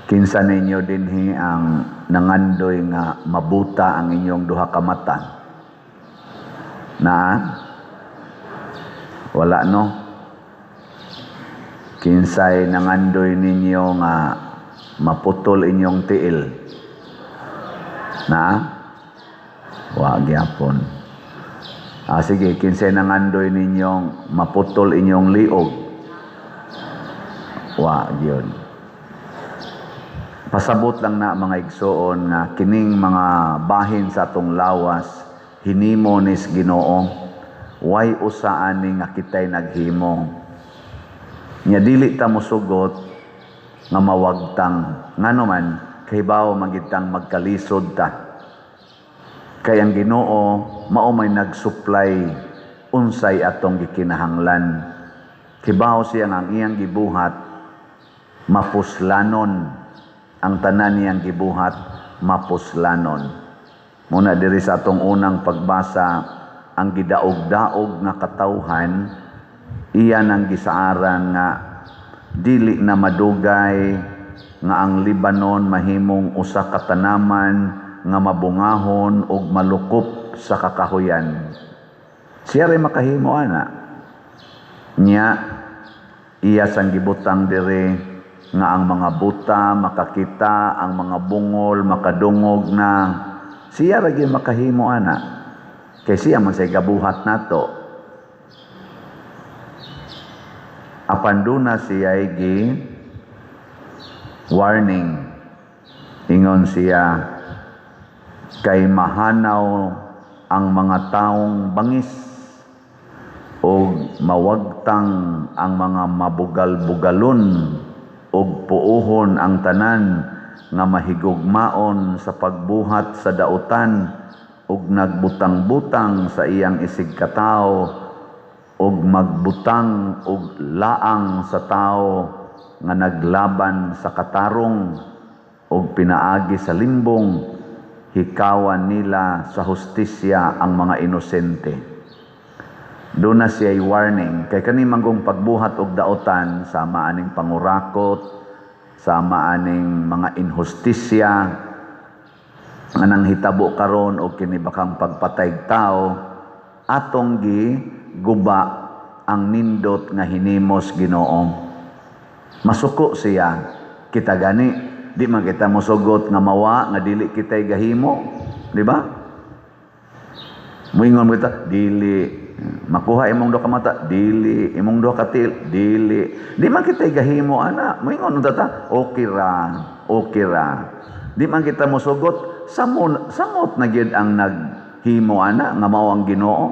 Kinsa ninyo dinhi ang nangandoy nga mabuta ang inyong duha ka mata? Na? Wala, no? Kinsay nangandoy ninyo nga maputol inyong tiil? Na? Wa gyapon. Ah, sige, kinsay nangandoy ninyong maputol inyong liog? Wa gyud. Pasabot lang na, mga igsoon, nga kining mga bahin sa atong lawas hinimo nis Ginoo. Way usa ani nga kitay naghimo. Nya dili ta mosugot nga mawagtang, ngano man kahibaw man gid tang magkalisod ta. Kay ang Ginoo mao may nag-supply unsay atong gikinahanglan. Kibaw siya nga ang iyang gibuhat mapuslanon, ang tanan niyang gibuhat mapuslanon. Muna diri sa atong unang pagbasa, ang gidaog-daog nga katawhan iyan ang gisaaran nga dili na madugay nga ang Lebanon mahimong usa ka tanaman nga mabungahon ug malukop sa kakahuyan. Siya ray makahimo ana. Nya iya sang gibutang diri nga ang mga buta makakita, ang mga bungol makadungog na. Siya ra gyud makahimo ana. Kay siya man say gabuhat nato. Apan duna siya gi warning. Ingon siya, kay mahanaw ang mga taong bangis og mawagtang ang mga mabugal-bugalon og puohon ang tanan nga mahigugmaon sa pagbuhat sa dautan ug nagbutang-butang sa iyang isig katawo ug magbutang og laang sa tawo nga naglaban sa katarong ug pinaagi sa limbong hikawan nila sa hustisya ang mga inosente. Doon na siya'y warning. Kay kani manggong pagbuhat og daotan, sama aning pangurakot, sama aning mga inhustisya, nga nang hitabo karon og kini bakang pagpatay tao, atong gi guba ang nindot nga hinimos Ginoo. Masuko siya. Kita gani, di man kita mosugot nga mawa nga dili kita'y gahimo, di ba? Moingon kita, dili makuha imong duha ka mata, dili imong duha ka tiil, dili. Di man kita'y gahimo ana. Moingon unta ta, okay ra, okay ra. Di man kita mosugot, samot, samot na gyud ang naghimo ana nga mao ang Ginoo.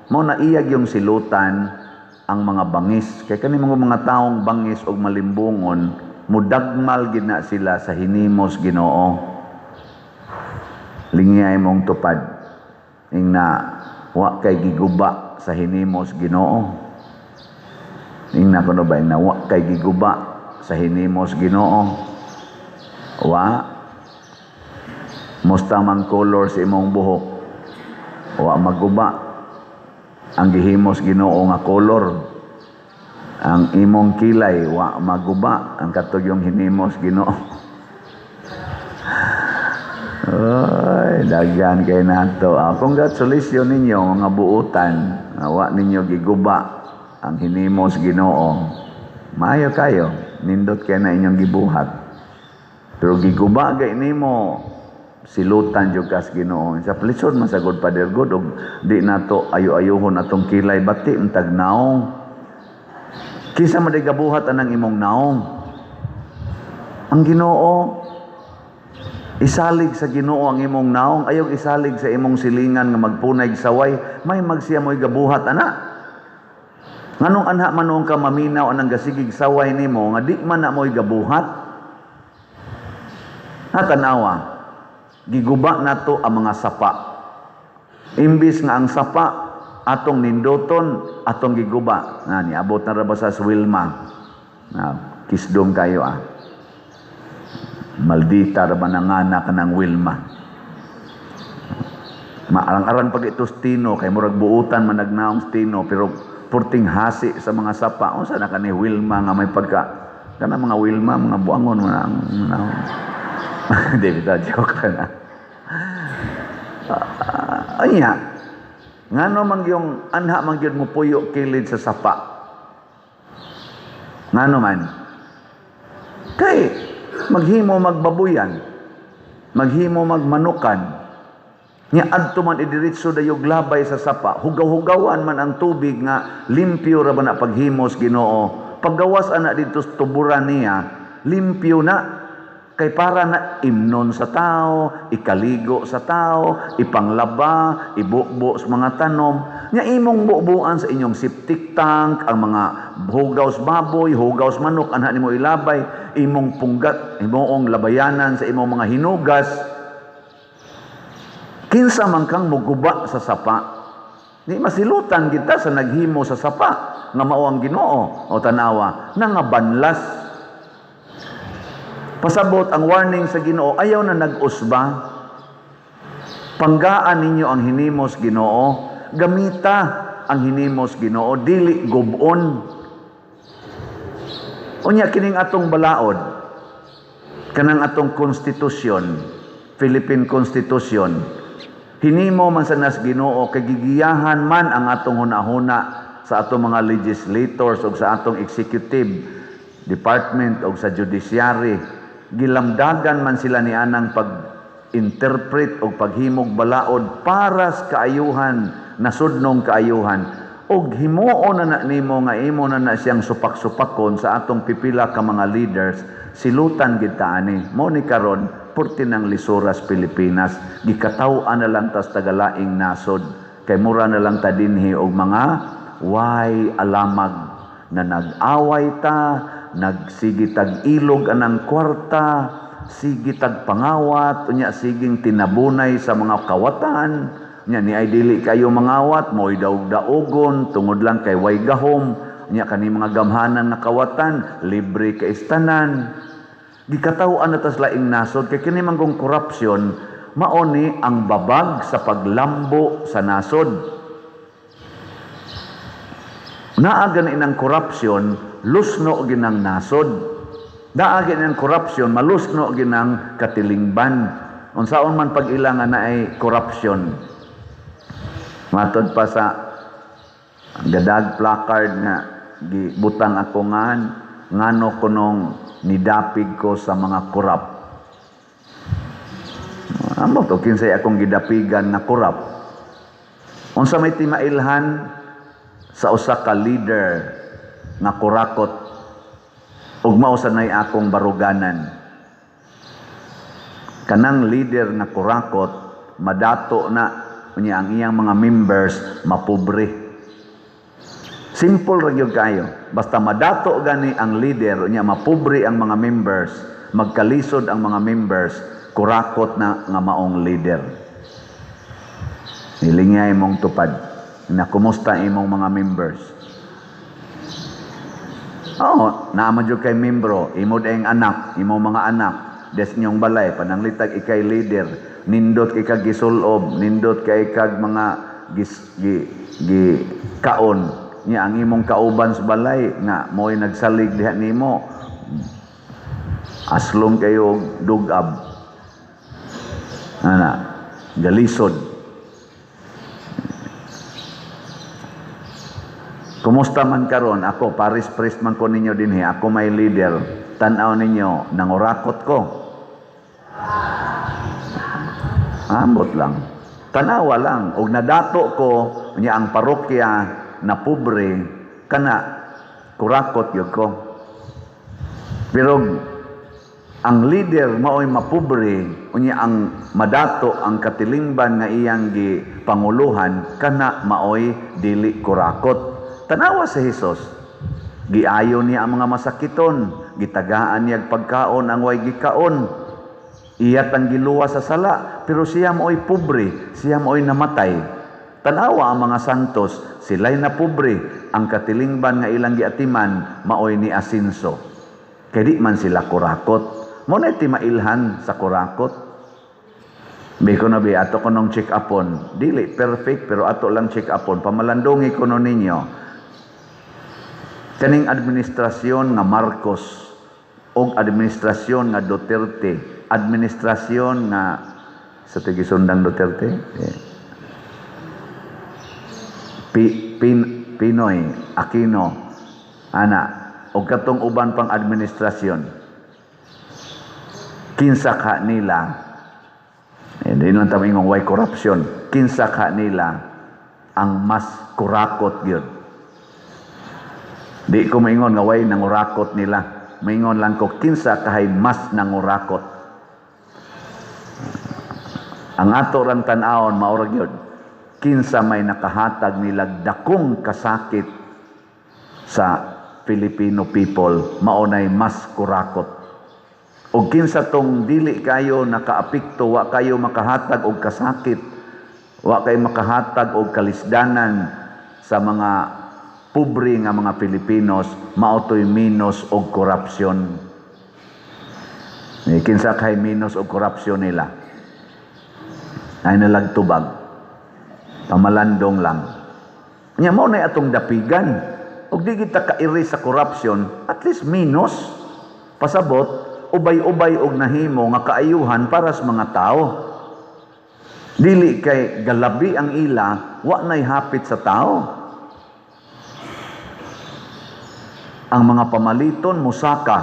Mao na iyag yung silutan ang mga bangis. Kay kani mga taong bangis og malimbungon, mudagmal gid na sila sa hinimos Ginoo. Lingiyay mong tupad. Ingna wa kay giguba sa hinimos Ginoo. Ingna kuno ba, ingna wa kay giguba sa hinimos Ginoo. Wa musta man color sa imong buhok. Wa maguba ang gihimos Ginoo nga color. Ang imong kilay wa maguba ang katog yung hinimos Ginoo. Ay, daghan kay nato. Ah, congratulations ninyo mga buutan. Wa ninyo giguba ang hinimos Ginoo. Maayo kayo, nindot kay na inyong gibuhat. Pero giguba gay nimo, silutan jud kas Ginoo. Sa plisod man sagod, Father God, og di nato ayo-ayohon atong kilay, bati untag naong. Kinsa man gabuhat anang imong naong? Ang Ginoo. Isalig sa Ginoo ang imong naong, ayaw isalig sa imong silingan nga magpunay saway, may magsiya mo'y gabuhat ana. Nganong anha man ka maminaw anang gasigig saway nimo nga di man na mo'y gabuhat? Natanawa, giguba nato ang mga sapa. Imbis nga ang sapa atong nindoton, atong giguba. Na niabot na ra ba sa Wilma? Na kisdom kayo ah. Maldita ra ba nangana ka ng Wilma? Maarang-arang pag ito Tino, kay murag buutan man nagnaong Tino, pero purting hasi sa mga sapa. Unsa na kani Wilma nga may pagka Kana mga Wilma, mga buangon man ang manahon. Di bitaw, joke na. Anya, ngano man yung anha man gyud mo puyo kilid sa sapa? Ngano man? Kay maghimo magbabuyan, maghimo magmanukan, nya adto man idiretso dayog labay sa sapa, hugaw-hugawan man ang tubig nga limpyo ra ba na paghimos Ginoo. Paggawas ana didto sa tuburan niya, limpyo na. Kay para na imnon sa tao, ikaligo sa tao, ipanglaba, ibubo sa mga tanom. Nya imong bubuan sa inyong septic tank, ang mga hugaw sa baboy, hugaw sa manok, anha nimo ilabay, imong punggat, imong labayanan sa imong mga hinugas. Kinsa man kang muguba sa sapa, di masilutan kita sa naghimo sa sapa nga mao ang Ginoo. O tanawa, nangabanlas. Pasabot ang warning sa Ginoo, ayaw na nag-usba. Panggaan ninyo ang hinimos Ginoo, gamita ang hinimos Ginoo, dili gubon. Unya kining atong balaod, kanang atong konstitusyon, Philippine Constitution, hinimo man sa nas Ginoo kay gigiyahan man ang atong hunahuna sa atong mga legislators o sa atong executive department o sa judiciary. Gilamdagan man sila ni anang pag-interpret o paghimog balaod para sa kaayuhan, nasudnong kaayuhan. Og himuon na na nimo nga imo na na siyang supak-supakon sa atong pipila ka mga leaders, silutan gid ta ani. Mao ni karon purti ng lisuras Pilipinas, gikataw-an na lang tas tagalaing nasod kay mura na lang ta dinhi og mga way alamag na nag-away ta, nagsigi tag ilog anang kwarta, sige tag pangawat, unya siging tinabunay sa mga kawatan. Nya ni ay dili kayo mangawat, mo'y daog-daogon tungod lang kay way gahom. Nya kani mga gamhanan nga kawatan, libre kay istanan. Gikataw-an na tas laing nasod kay kini manggong korupsyon mao ni ang babag sa paglambo sa nasod. Naa gani inang korupsyon, lusno ginang nasod. Naa gani ang korupsyon, malusno ginang katilingban. Unsaon man pag-ila nga naay korupsyon. Matod pa sa gadag placard nga gibutang ako ngan ngano kunong nidapig ko sa mga korap. Amo to kinsay akong gidapigan nga korap. Unsa may timailhan sa usa ka leader nga kurakot ug mao sa nay akong baruganan. Kanang leader nga kurakot madato na unya ang iyang mga members mapobre. Simple ra gyud kayo. Basta madato gani ang leader unya mapobre ang mga members, magkalisod ang mga members, kurakot na nga maong leader. Nilingya imong tupad na kumusta imong mga members. Oo, naa man jud kay membro, imo daing anak, imo mga anak, des inyong balay, pananglitag ikay leader, nindot kay kag gisulob, nindot kay kag mga gis, gi, gi kaon niya ang imong kauban sa balay nga mo'y nagsalig diha nimo, aslom kayo dugab, ana galisod. Kumusta man karon ako, paris priest man ko ninyo dinhi, ako may leader, tan-aw ninyo, nangurakot ko. Ambot lang. Tanawa lang. Og nadato ko, niya ang parokya na pobre, kana, kurakot yun ko. Pero ang leader mao'y mapobre, unya ang madato ang katilingban nga iyang gipanguluhan, kana mao'y dili kurakot. Tanawa si Hesus. Giayo niya ang mga masakiton, gitagaan niya pagkaon ang way gikaon. Iya tang giluwa sa sala, pero siya mao'y pobre, siya mao'y namatay. Tanawa ang mga santos, sila'y napobre, ang katilingban nga ilang giatiman mao'y ni asinso. Kay di man sila kurakot. Mo na timailhan sa kurakot. Biko na bi, ato ko nung check upon. Dili perfect, pero ato lang check upon. Pamalandungi ko no ninyo. Kaning administrasyon nga Marcos, Og administrasyon nga Duterte, administrasyon nga sa tigisundang Duterte, eh, Pinoy, Aquino, ana, og katong uban pang administrasyon, kinsa ka nila, eh, di lang ta moingon way corruption, kinsa ka nila ang mas kurakot gyud? Di ko maingon nga way nangurakot nila. Maingon lang ko, kinsa kahay mas nangurakot? Ang ato rang tan-awon, mao ra gyud kinsa may nakahatag nilag dakong kasakit sa Filipino people, mao nay mas kurakot. Og kinsa tong dili kayo nakaapekto, wa kayo makahatag og kasakit, wa kayo makahatag og kalisdanan sa mga pobre nga mga Pilipinos, mao to'y minus og korupsyon. Eh, kinsa kay minus og korupsyon nila? Ay nalagtubag. Pamalandong lang. Nya mao na atong dapigan. Og di kita kairi sa corruption, at least minus. Pasabot, ubay-ubay og nahimo nga kaayuhan para sa mga tao. Dili kay galabi ang ila, wa nay hapit sa tao. Ang mga pamaliton musaka.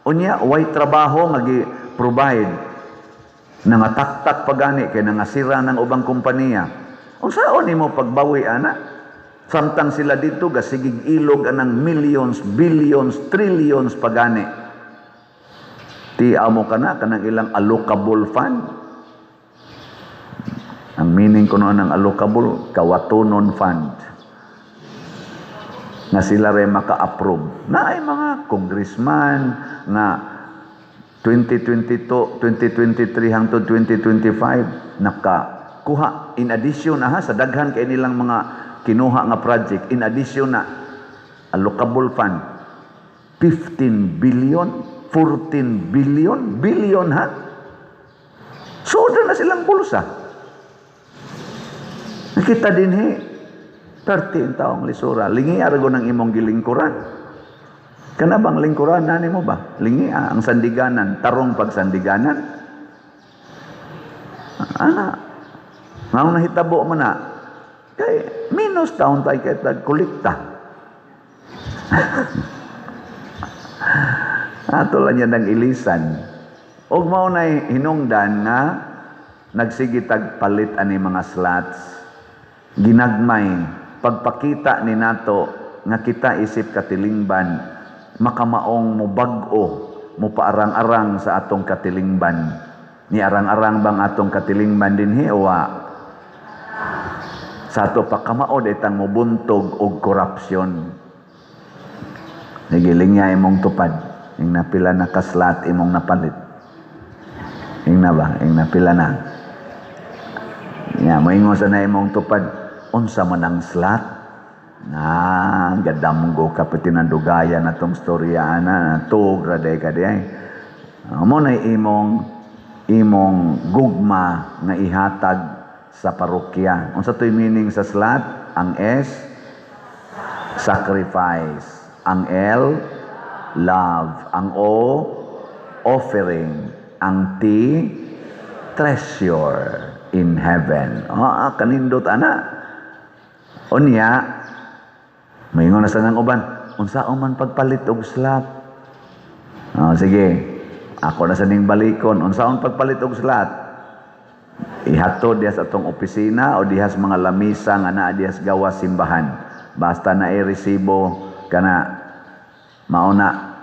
Unya way trabaho nga gi-provide. Nangataktak pagani kay nangasira ng ubang kompanya. Unsaon nimo pagbawi ana? Samtang sila dito gasigig ilog anang millions, billions, trillions pagani. Ti amo kana kanang ilang allocable fund. Ang meaning ko noon ng allocable, kawatonon fund. Nga sila rin maka-approve. Na ay mga congressman nga 2022, 2023 hangtod 2025 nakakuha in addition aha sa daghan kay nilang mga kinuha nga project, in addition na allocable fund 15 billion, 14 billion, billion ha. So na silang bulsa. Nakita din he 13 taong lisura. Lingi argo ng imong gilingkuran. Kana bang lingkuran nani mo ba? Lingi ang sandiganan, tarong pagsandiganan. Ana, ngao nahitabo man na. Kay minus taon tayo kay tag kolekta. Ato lang yan ang ilisan. Og mao nay hinungdan nga nagsige tag palit ani mga slots. Ginagmay pagpakita ni nato nga kita isip katilingban makamaong mubag-o, mupaarang-arang sa atong katilingban. Ni arang-arang bang atong katilingban dinhi o wa? Sa ato pa kamaod itang mubuntog og korupsyon. Nagiling niya imong tupad. Ing napila na kaslat imong napalit. Ing na ba? Ing napila na. Ya, moingon sa na imong tupad, unsa man ang slat? Na, gadamgo ka pati ng dugaya na tong storya ana, tuog ra day ka di ay. Mo na imong gugma nga ihatag sa parokya. Unsa to'y meaning sa slat? Ang S, sacrifice. Ang L, love. Ang O, offering. Ang T, treasure in heaven. Ah, kanindot ana. Unya, maingon na sa nang uban, unsa man pagpalit og slat? Oh, sige, ako na sa ning balikon, unsaon pagpalit og slat? Ihatod diha sa atong opisina o diha sa mga lamisa nga naa diha sa gawas simbahan. Basta na resibo kana mauna.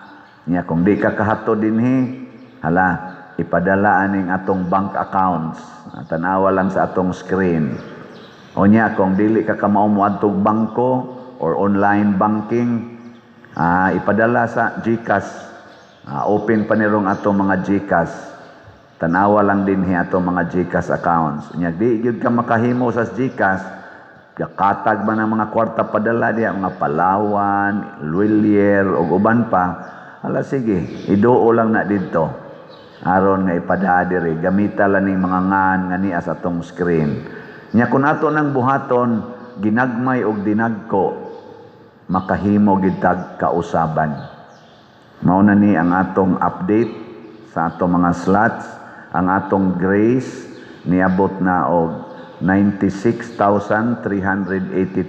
Nya kung di ka kahatod dinhi, hala, ipadala aning atong bank accounts. Tanawa lang sa atong screen. O nya kung dili ka kamao moadtog bangko or online banking, ipadala sa GCash. Open pa nirong atong mga GCash. Tanawa lang dinhi atong mga GCash accounts. Nya di gyud ka makahimo sa GCash, katag ba ng mga kwarta padala diha, mga Palawan, Lhuillier ug uban pa. Hala sige, iduo lang na didto. Aron nga ipadaa diri, gamita lang ning mga ngan nga niya sa atong screen. Nya kun ato nang buhaton, ginagmay og dinagko, makahimo gid tag kausaban. Mao na ni ang atong update sa atong mga slots. Ang atong grace niabot na og 96,382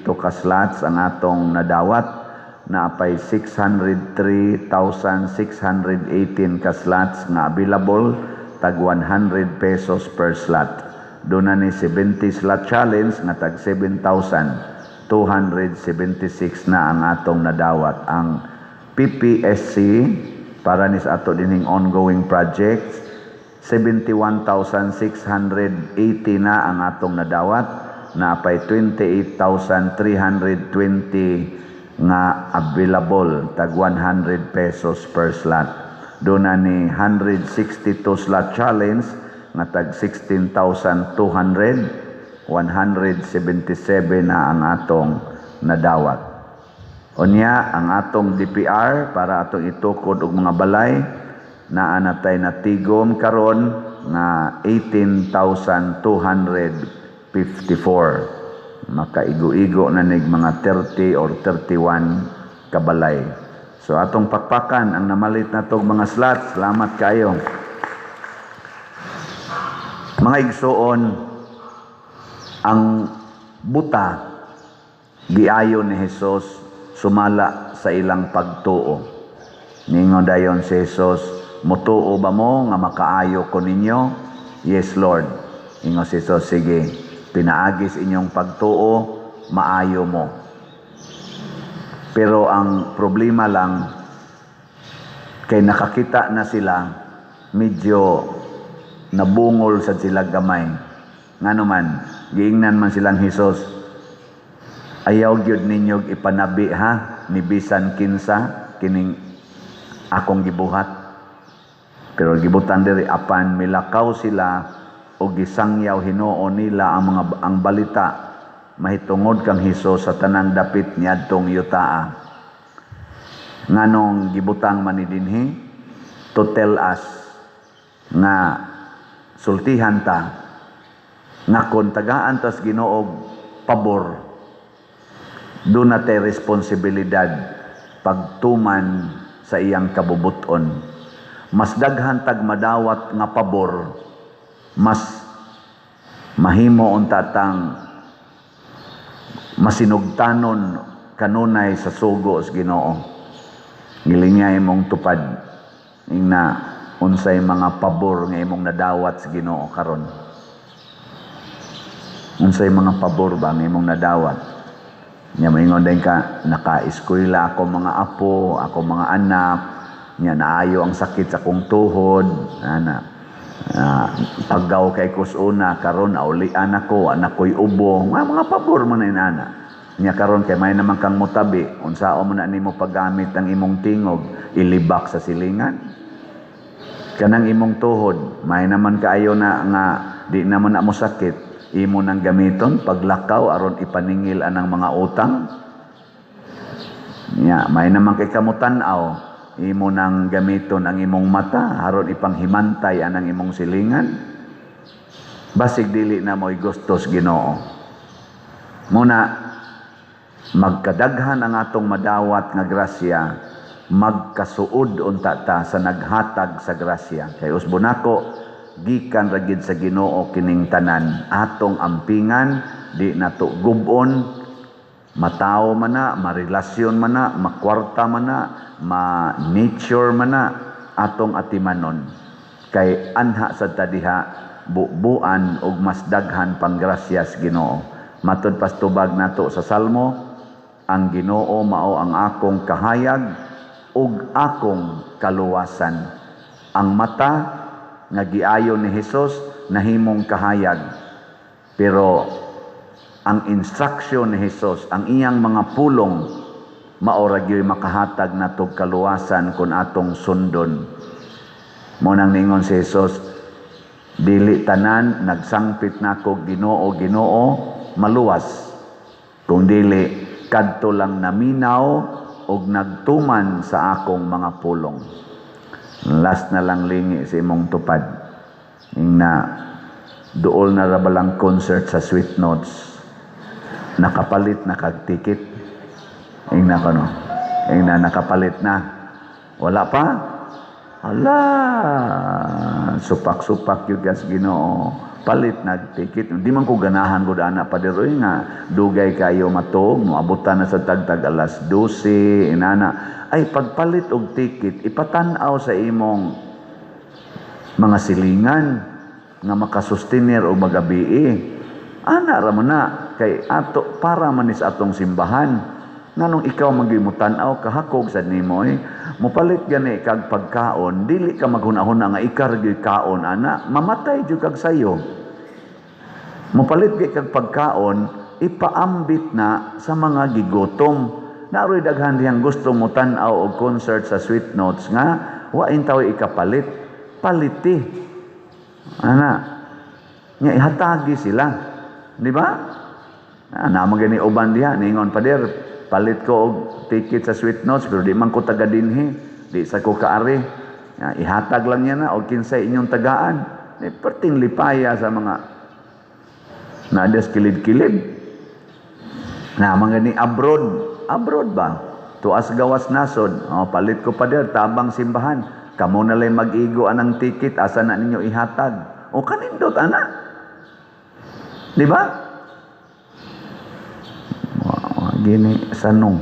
ka slots ang atong nadawat, naapay 603,618 ka slots nga available, tag 100 pesos per slot. Doon na ni 70 slot challenge nga tag 7,276 na ang atong nadawat. Ang PPSC para ni sa ato dinhing ongoing projects, 71,680 na ang atong nadawat, naapay 28,320 nga available, tag 100 pesos per slot. Doon na ni 162 slot challenge nga tag 16,200, 177 na ang atong nadawat. Unya ang atong DPR para atong itukod og mga balay, naa na tay natigom karon nga 18,254. Makaigo-igo na nig mga 30 or 31 kabalay. So atong pakpakan ang namalit na tog mga slots. Salamat kayo. Mga igsuon, ang buta giayo ni Jesus sumala sa ilang pagtuo. Ningon dayon si Jesus, "Mutuo ba mo nga makaayo ko ninyo?" "Yes, Lord." Ingon si Jesus, "Sige, pinaagis inyong pagtuo, maayo mo." Pero ang problema lang, kay nakakita na sila, medyo nabungol sa sila gamay. Ngano man, giingnan man silang Jesus, "Ayaw gyud ninyo ipanabi ha, ni bisan kinsa kining akong gibuhat." Pero gibutan diri, apan milakaw sila o gisangyaw hinuon nila ang mga ang balita mahitungod kang Hesus sa tanang dapit niadtong yutaa. Nganong gibutang man ni dinhi? To tell us nga sultihan ta nga kung tagaan tas Ginoo pabor, doon na tay responsibilidad pagtuman sa iyang kabubuton. Mas daghan tag madawat nga pabor, mas mahimo unta tang masinugtanon kanunay sa sugo sa Ginoo. Gilinya imong tupad ingna unsay mga pabor nga imong nadawat sa Ginoo karon. Unsay mga pabor ba nga imong nadawat? Nya maingon din ka, naka-eskwela ako mga apo, ako mga anak, nya naayo ang sakit sa akong tuhod, ana. Paggaw kay kusuna karon naulian ako, anak ko'y ubo, mga pabor man na inana. Nya karon kay may naman kang mutabi, unsaon mo na nimo paggamit ang imong tingog, ilibak sa silingan. Kanang imong tuhod, may naman kaayo na nga di naman na mo sakit, imo nang gamiton paglakaw aron ipaningil anang mga utang. Nya may naman kay kamutan-aw, imo nang gamiton ang imong mata aron ipanghimantay anang imong silingan. Basig dili na mo'y gustos Ginoo. Muna magkadaghan ang atong madawat nga grasya, magkasuod unta ta sa naghatag sa grasya. Kay usbon nako, gikan ra gid sa Ginoo kining tanan. Atong ampingan, di nato gubon, matawo man na, marelasyon man na, makwarta man na, ma-nature man na, atong atimanon. Kay anha sa tadiha, bubuan og mas daghan pang grasyas Ginoo. Matud pastubag nato sa Salmo, ang Ginoo mao ang akong kahayag ug akong kaluwasan. Ang mata nga giayo ni Hesus nahimong kahayag. Pero ang instruction ni Hesus, ang iyang mga pulong, mao ra gyud makahatag natog kaluwasan kung atong sundon. Mao nang ningon si Hesus, dili tanan nagsangpit nako Ginoo, Ginoo maluwas, kung dili kadto lang naminaw og nagtuman sa akong mga pulong. Last na lang lingi sa imong tupad. Ingna duol na ra balang concert sa Sweet Notes. Nakapalit na kag ticket. Ingna kono. Ingna nakapalit na. Wala pa? Hala, supak-supak gyud kas Ginoo. Palit nag ticket. Di man ko ganahan ko ana, pader oy, nga dugay kayo matuog, moabutan na sa tagtag alas 12 inana. Ay, pagpalit og ticket, ipatan-aw sa imong mga silingan nga makasustiner o magabii. Ana ra man na kay ato para man ni sa atong simbahan. Nganong ikaw magimutan-aw, kahakog sad nimo eh. Mopalit gani kag pagkaon, dili ka maghuna-huna nga ikaw gyud kaon ana, mamatay jud kag sayo. Mopalit gyud kag pagkaon, ipaambit na sa mga gigutom. Naroy daghan diyang gusto mo tan-aw og concert sa Sweet Notes nga wa intaw ikapalit. Paliti. Ana. Nga ihatagi sila. Di ba? Ah, naman gani uban diha ningon, "Pader, palit ko og ticket sa Sweet Notes pero di man ko taga dinhi, di sa ko kaari." Ya, ihatag lang niya na og kinsay inyong tagaan. Eh, perting lipaya sa mga nadas kilid-kilid. Na mga ni abroad, abroad ba? Tuas gawas nasod. "Oh, palit ko, pader, tabang simbahan." Kamo na lang mag-igo anang ticket, asa na ninyo ihatag? O kanindot ana. Di ba? Wow, gini sanong.